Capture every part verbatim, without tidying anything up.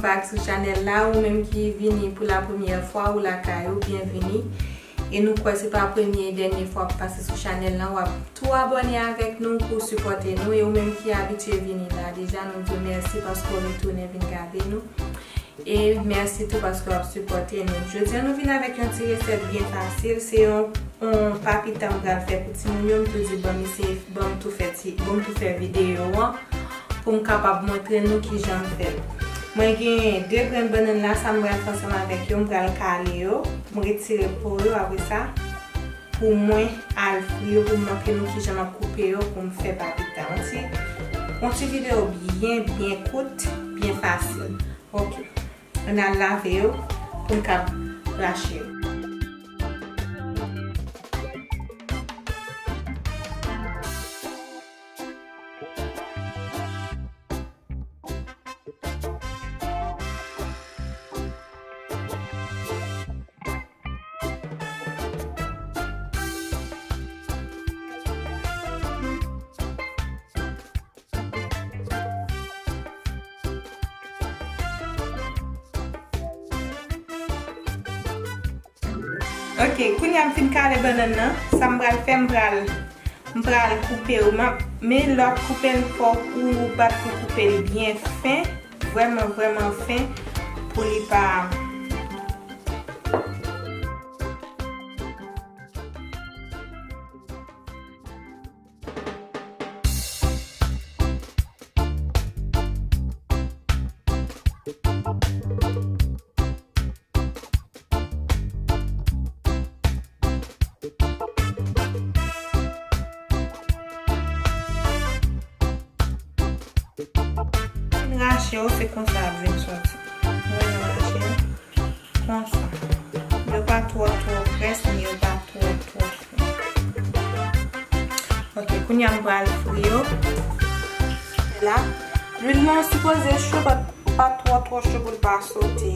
Back sou chanèl la, ou menm ki vini pou la premyè fwa, ou lakay ou, byenvini. E nou kwè se pa premye e dènye fwa w ap pase sou chanèl la, w ap tou abòne avèk nou pou w sipòte nou. E ou menm ki abitye vini la deja, nou di w mèsi paske w retounen vin gade nou. E mèsi tou paske w ap sipòte nou. Jodi a nou vin avèk yon ti resèt byen fasil. Se yon, yon papitan m pral fè pou timoun yo. M tou di, ban m eseye, ban m tou fè ti, ban m tou fè videyo an pou m kapab montre nou kijan m fè l. Mwen gen de grenn bannann la, sa m pral fè ansanm avèk yo, m pral kale yo, m retire po yo, apre sa, pou mwen al fri yo, pou m montre nou kijan m ap koupe yo, pou m fè papitan. Yon ti, yon ti videyo byen, byen kout, byen fasil. Ok. Ann al lave yo, pou n kab rache yo. Ok, kounye a m fin kale bannann nan. Sa m pral fè, m pral, m pral koupe yo. M ap, men lè w ap koupe l, fò ou bat pou koupe l byen fen. Vrèman, vrèman fen. Pou li pa Fin rache yo, se konsa ap vin sòti. Mwen rache yo konsa. Yo pa twò, twò près, men yo pa twò, twò Ok, kounye a m pral fri yo. La, lwil lan sipoze cho, but pa twò, twò cho pou l pa sote.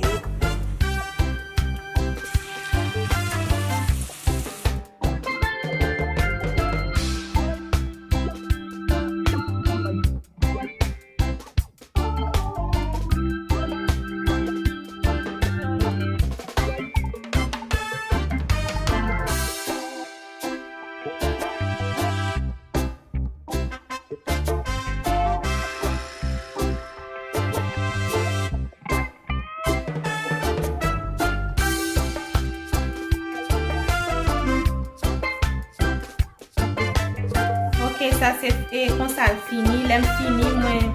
Ok, sa se, e, konsa l fini. Lè m fini, mwen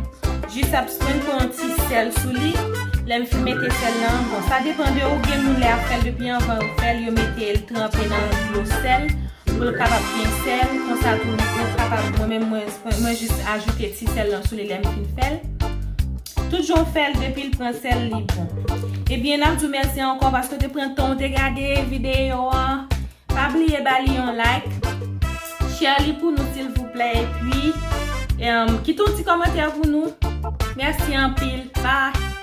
jis ap, mwen pran yon ti sèl sou li. Lè m fin mete sèl lan, bon, sa depann de ou. Gen moun lè y ap fè l depi anvan yo fè l, yo mete l tranpe nan dlo sèl pou l kapab gen sèl. Konsa tou, ou kapab, mwen menm, mwen, mwen jis ajoute ti sèl lan sou li lè m fin fè l. Tout jan w fè l, depi l pran sèl, li bon. Ebyen, n ap di w mèsi ankò paske w te pran tan w te gade videyo a. Pa bliye ba li yon like, share li pou nou silvouplè, epi, em, kite yon ti kòmantè pou nou. Mèsi anpil. Bye.